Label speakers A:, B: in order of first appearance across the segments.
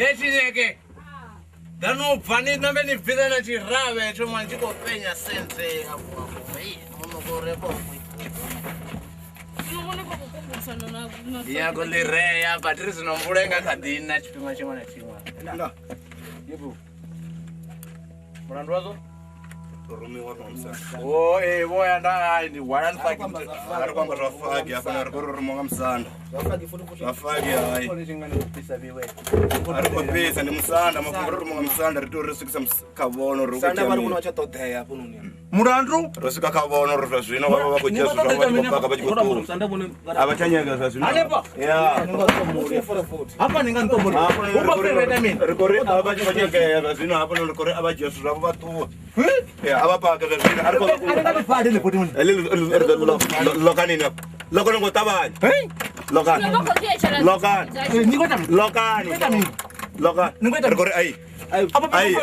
A: Echineke ḓano bva ni nambe ni bvisa na tshiravhe hetsho mwa tshi khou penya sentse ya khou ḽi rea but ri zwino mvula i nga kha ḓi na tshifhinga tshiṅwe na tshiṅwe. Mulandu wazwo
B: Rumiwa nga musanda.
A: O ee vho ya nda hai ndi hwala ni faki.
B: A ri khou amba zwa fagi hafha ri khou ri rumiwa nga musanda. Zwa fagi hai. A ri khou fhisa ndi musanda mafhungo ri rumiwa nga musanda ri tea uri ri swikise kha vhono ri
C: Sanda vha ri vhona tsha ṱoḓea hafhanoni.
A: Mulandu
B: ro swika kha vhono uri zwa zwino vha vha vha khou dzhia zwithu zwavho vha tshi khou paka vha tshi khou ṱuwa. A vha tsha nyaga zwa zwino.
A: Hanefha.
B: Ya.
A: Hafha ni nga ntomboli.
B: Hafha
A: Hu vha fhireta mini?
B: ri khou ri a vha tshi khou nyagea zwa zwino hafha ri khou ri a vha dzhia zwithu zwavho vha ṱuwa. Ya a vha pake zwa zwino a ri khou lokani na lokani ngo ṱavhanya. Lokani. Lokani. Lokani. Lokani. Ri khou ri ai. Ai,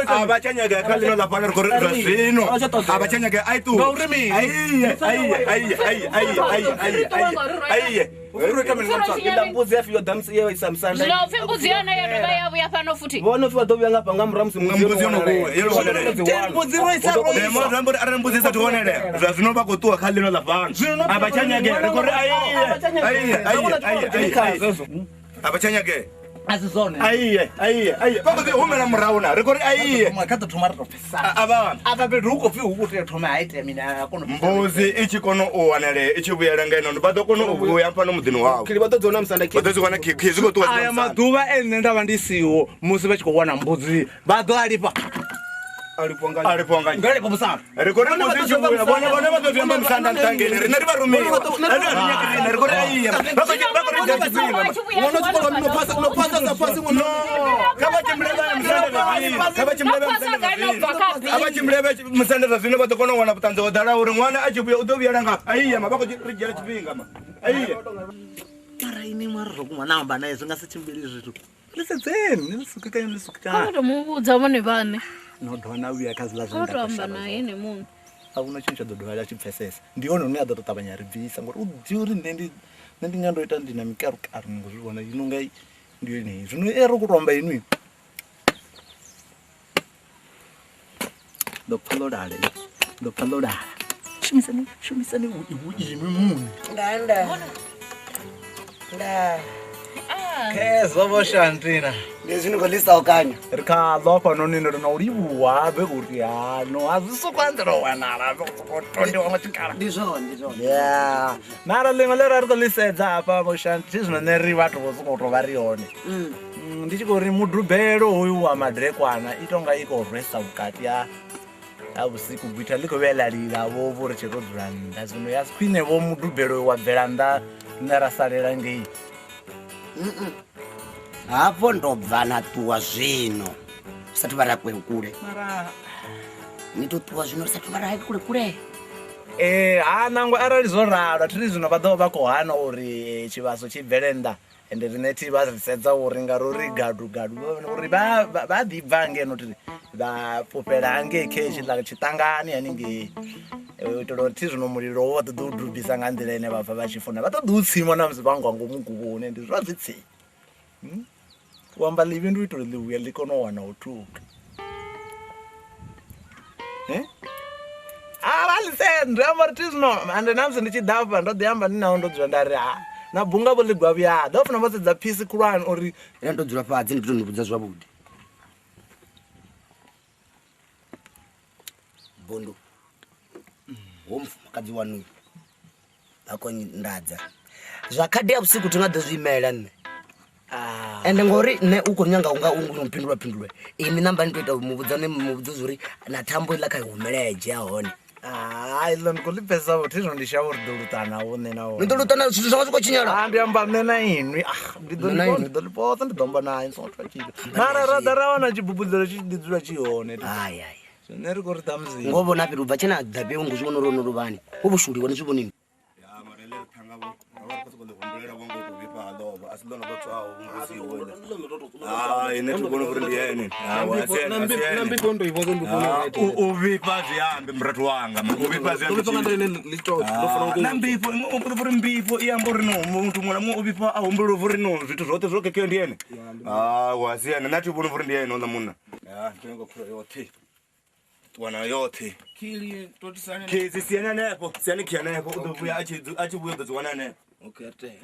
B: a vha tsha nyaga kha ḽino ḽa fhano ri khou ri zwa zwino a vha tsha nyaga ai ṱuwa.
A: Ngauri mini?
B: Aiye, aiye, aiye, aiye, aiye, aiye, aiye, aiye.
C: Iḽa mbudzi ya fhiwa ḓa yo isa musanda.
D: Zwino upfi mbudzi yone yo dovha ya vhuya fhano futhi.
C: Vhone upfi vha ḓo vhuya ngafha nga murahu musi
B: Mbudzi yo no vhuya, yo no wanalea.
A: Mbudzi ro isa ro
B: Eh, mo zwi amba uri arali mbudzi i sathu wanalea zwa zwino vha khou ṱuwa kha ḽino ḽa fhano a vha tsha nyagea ri khou ri aiye aiye aiye aiye aiye a vha tsha nyagea
A: A si zwone.
B: aiye aiye aiye vha khou ḓi humela murahu na ri khou ri aiye
A: Kha ḓo thoma ri tou pfesana.
B: a vha
A: Afha fhethu hu khou pfi hu khou tea u thoma ha itea mini a kona u pfesana.
B: mbudzi i tshi kona u wanalea i tshi vhuyela ngeno vha ḓo kona u vhuya fhano muḓini wavho
C: Khili vha ḓo dzona musanda
B: vha ḓo zwi wana khi zwi khou ṱuwa
A: Aya maḓuvha e nṋe nda vha ndi siho musi vha tshi khou wana mbudzi vha ḓo a lifha.
B: a lifhiwa nga nnyi?
A: Nga lifha musanda.
B: Ri khou ri mbudzi i tshi vhuya vhone vhone vha ḓo zwi amba musanda nṱhangeni riṋe ri vha rumiwa ene a ri nyagi riṋe ri khou ri aiye vha khou vha khou ri dzhia tshifhinga
C: Ṅwana tshikolo no phasa no phasa sa phasi ṅwana.
B: kha vha tshimbile vha ye musanda zwa zwino kha vha tshimbile vha ye musanda zwa zwino a vha tshimbile vha ye musanda zwa zwino vha ḓo kona u wana vhuṱanzi ho ḓalaho uri ṅwana a tshi vhuya u ḓo vhuyela nga aiye ma vha khou ri dzhiela tshifhinga ma aiye
A: Mara ini mara ro kuma na amba naye zwi nga si tshimbili zwithu. Ri sedzeni, ni sukekanye ni
D: Kha
A: sukekanye.
D: to mu vhudza vhone vhaṋe.
A: No dovha na vhuya kha zwiḽa
D: Kha
A: zwine
D: to
A: nda khou
D: amba
A: shavha
D: naye
A: zwone.
D: ene muṋe.
A: A huna tshine tsha ḓo dovha tsha tshi pfesesa. Ndi hone hune a ḓo to ṱavhanya a ri bvisa ngori u ḓivha uri nṋe ndi nṋe ndi nga ndo ita ndi na mikarukaru ni ngo zwi vhona ino nga ndi yone heyi. Zwino e ri khou to amba inwi. Ndo pfa ḽo lala ini. Ndo pfa ḽo lala. Shumisani shumisani inwi muṋe.
E: Nda nda. Nda.
A: Khezwo vho Shantina.
E: Ndi zwino khou ḽisa u kanya.
A: Ri kha ḽo hafhanoni ndo na u livhuwa habe uri hano a zwi soko anzela u wanala habe u soko tondiwa nga tshikhala.
E: Ndi zwone, ndi zwone.
A: Ya, mara ḽiṅwe ḽe ra ri khou ḽi sedza hafha vho Shanti zwino nṋe ri vhathu vho sokou tou vha ri hone. Ndi tshi khou ri mudubelo hoyu wa madekwana i tonga i khou rwesa vhukati ha ha vhusiku gwitha ḽi khou vhuya ḽa lila vho vho ri tshi ro dzula nnḓa zwino ya si khwine vho mudubelo uyu wa bvela nnḓa nṋe ra salela ngei.
E: Hafho ndo bva na ṱuwa zwino. Sathu vha ra kule kule.
A: Mara
E: Ni to ṱuwa zwino ri sathu vha ra kule kule.
A: Ee, ha nangwe arali zwo ralo thi ri zwino vha ḓo vha khou hana uri tshivhaso tshi bvele nnḓa ende riṋe thi vha ri sedza uri nga uri gadu gadu uri vha vha ḓi bva ngeno thi vha fhufhela hangei khe tshiḽa tshiṱangani haningei u itela uri thi zwino mulilo wo vha ṱoḓa u dubisa nga nḓila ine vha pfha vha tshi funa vha ṱoḓa u tsima na musi vha nga ngomu guvhoni ndi zwa zwi tsini. U amba ḽivhi ndi u itela uri ḽi vhuya ḽi kone u wana u thuka. A vha ḽi sende amba uri thi zwino ande na musi ndi tshi ḓa hafha ndo ḓi amba ndi naho ndo dzula nda ri ha na bunga vho ḽi gwa vhuya ḓo funa vho sedza phisi khulwane uri
E: Nṋe ndo dzula fhadzi ndi to ni vhudza zwavhuḓi. Bundu. Wo mufumakadzi wanu vha khou ndadza. Zwa khadi ya vhusiku thi nga ḓo zwi imela nṋe. Ende ngori nṋe u khou nyanga unga u mpindula pindule. Ini namba ni to ita muvhudza ni muvhudza zuri na thambo iḽa kha humela ya dzhia hone.
A: Hai ḽo ndi khou ḽi pfesesa vho thi zwo ndi shavha uri ḓo luṱana vho nṋe na
E: Ni ḓo luṱana zwithu zwanga zwi khou tshinyala.
A: Ndi amba nṋe na inwi. Ndi ḓo ndi ḓo ḽi posa ndi ḓo amba naye ni songo thwa tshithu. Mara ra ḓa ra wana tshibubudzelo tshi ḓi dzula tshi hone.
E: Hai hai.
A: Zwine ri khou ri ṱhamusi.
E: Ngo vhona fhethu ubva tshena ḓa peu ngo zwi vhona uri ono luvhani. Hu vho shuliwa ni zwi vhonini.
B: Ya mara ḽe thanga vho ra vha ri khou sokou ḽi humbulela vho ngo tou vhifha ha ḽovha a si ḽone ḽo tswaho vhumbudziwo. Hai nṋe thi vhoni uri ndi ene. U vhifha zwi ambi murathu wanga. U vhifha zwi ambi. Na mbifho uri mbifho i amba uri no muthu muṅwe na muṅwe u vhifha a humbula uri no zwithu zwoṱhe zwo khekhea ndi ene. Hai a si ene nṋe a thi vhoni uri ndi ene houḽa munna. Ya ndi khou khura yoṱhe. Wana yoṱhe. Khidzi siani hanefho, siani khi hanefho u ḓo vhuya a tshi vhuya u ḓo dzi wana hanefho.
C: Okay ri tee.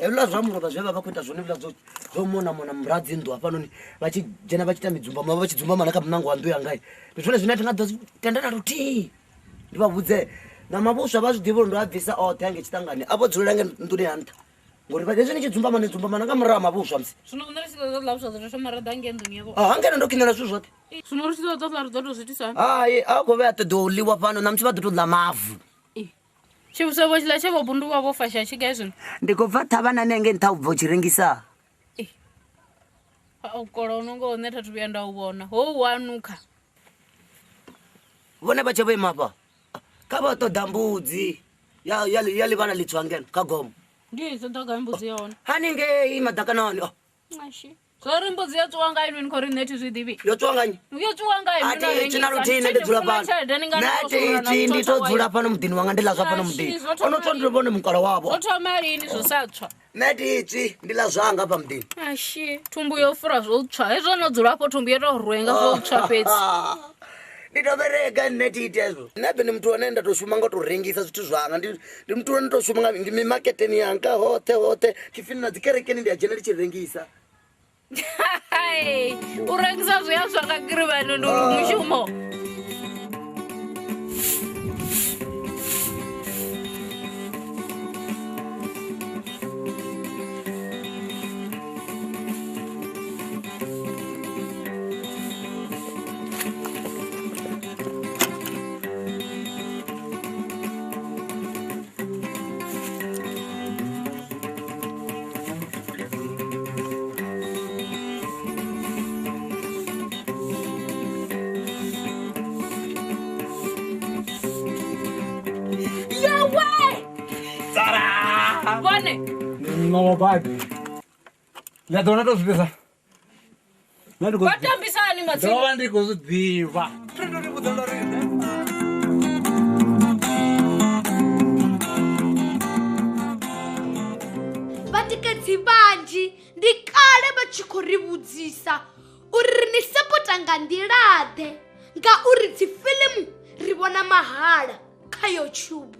E: Hezwiḽa zwa mulovha zwe vha vha khou ita zwone hezwiḽa zwo mona mona murahu dzi nnḓu hafhanoni vha tshi dzhena vha tshi ita midzumbamo vha tshi dzumbama na kha muṋango wa nnḓu yanga. Ndi zwone zwine a thi nga ḓo tenda na luthihi. Ndi vha vhudze na mavhuswa vha zwi ḓivha uri ndo a bvisa oṱhe hangei tshiṱangani a vho dzulela ngei nḓuni ya nṱha. Ngori hezwi ni tshi dzumbama ni dzumbama nga murahu ha mavhuswa musi.
D: Zwino nṋe ri tshi ḓo ḽa vhuswa ḓo thoma ra ḓa ngei nḓuni yavho.
E: Hangeno ndo khinela zwithu zwoṱhe.
D: Zwino ri tshi ḓo ḽa ri ḓo tou zwi itisa hani?
E: Hai a khou vhuya a ṱoḓa u ḽiwa fhano ṋamusi vha ḓo tou ḽa mavu.
D: Tshivhuso vho tshiḽa tshe vho bundu vha vho fasha tshi gai zwino?
E: Ndi khou bva thavhanani hangei nṱha u bva u tshi rengisa.
D: U kola uno ngoho nṋe thathu vhuya nda u vhona. Ho wa nukha.
E: Vhone vha tshe vho ima hafha. Kha vha ṱoḓa mbudzi ya ya ya ḽivhala ḽitswa ngeno kha gomo.
D: Ndi i ṱoḓa gai mbudzi ya hone?
E: Haningei maḓakanani.
D: Ashi. Zwo ri mbudzi yo tswiwa nga inwi ni khou ri nṋe thi zwi ḓivhi.
E: Yo tswiwa nga nnyi?
D: Yo tswiwa nga inwi na
E: rengisa. Na luthihi nṋe ndi dzula fhano. Nṋe thi ndi to dzula fhano muḓini wanga ndi ḽa zwa fhano muḓini. Ono tswa ndi vhone mukala wavho.
D: Zwo thoma lini zwo sa tswa?
E: Nṋe thi tswi ndi ḽa zwanga hafha muḓini.
D: Ashi, thumbu yo fura zwo tswa. Hezwo no dzula afho thumbu yo tou rwenga zwo tswa fhedzi.
E: Ndi to vherega nṋe thi iti hezwo. Nṋe be ndi muthu ane nda to shuma nga to rengisa zwithu zwanga. Ndi muthu ane to shuma nga ndi mimaketeni yanga hoṱhe hoṱhe. Tshifhini na dzi kerekeni ndi a dzhena ndi tshi rengisa.
D: U rengisa zwi a zwa nga girivhani ndi mushumo.
A: No badi. La dona to zwi ḓisa.
D: Vha tambisani matsina.
A: Ndo vha ndi khou zwi ḓivha.
F: Vhatikedzi vhanzhi ndi kale vha tshi khou ri vhudzisa uri ri ni sapota nga nḓila-ḓe ngauri dzi fiḽimu ri vhona mahala kha YouTube.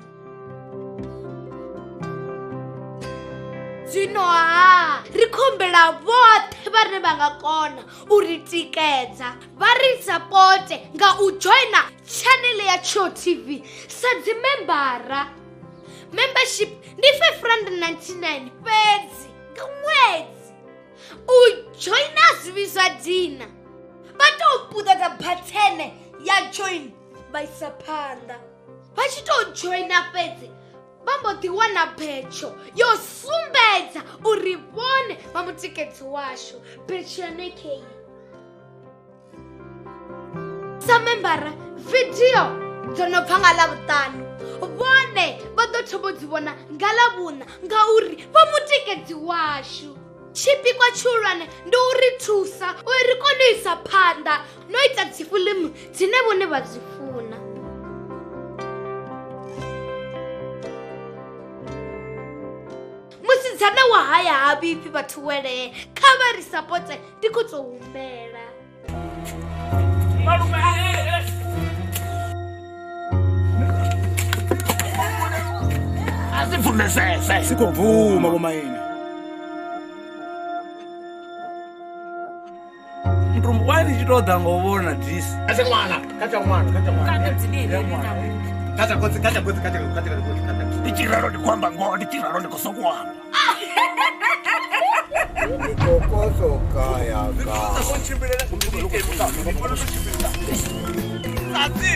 F: Zwino ha ri khombela vhoṱhe vhane vha nga kona u ri tikedza vha ri sapote nga u joina channel ya Tshiwo TV sa dzi membara. Membership ndi 599 fhedzi nga ṅwedzi. U joina zwi vhidzwa dina. Vha tou puṱedza bathene ya join vha isa phanḓa. Vha tshi tou joina fhedzi vha mbo ḓi wana betsho yo sumbedza uri vhone vha mutikedzi washu. Betsho yone kei. Sa membara video dzo no bva nga Ḽavhuṱanu vhone vha ḓo thoma u dzi vhona nga Ḽavhuṋa ngauri vha mutikedzi washu. Tshipikwa tshihulwane ndi u ri thusa uri ri kone u isa phanḓa no ita dzi fiḽimu dzine vhone vha dzi funa. Musidzana wa haya ha vhifhi vhathu welee kha vha ri sapote ndi khou tou humbela.
A: A si bvumesese.
B: Si khou bvuma vho maine.
A: Mutumbu wa ndi tshi tou ḓa nga u vhona disi.
G: Kha tsha ṅwana, kha tsha ṅwana, kha tsha ṅwana. Kha tsha khotsi, kha tsha khotsi, kha tsha khotsi, kha tsha khotsi, kha tsha.
H: Ndi tshi ralo ndi khou amba ngoho, ndi tshi ralo ndi khou sokou amba.
A: Tati!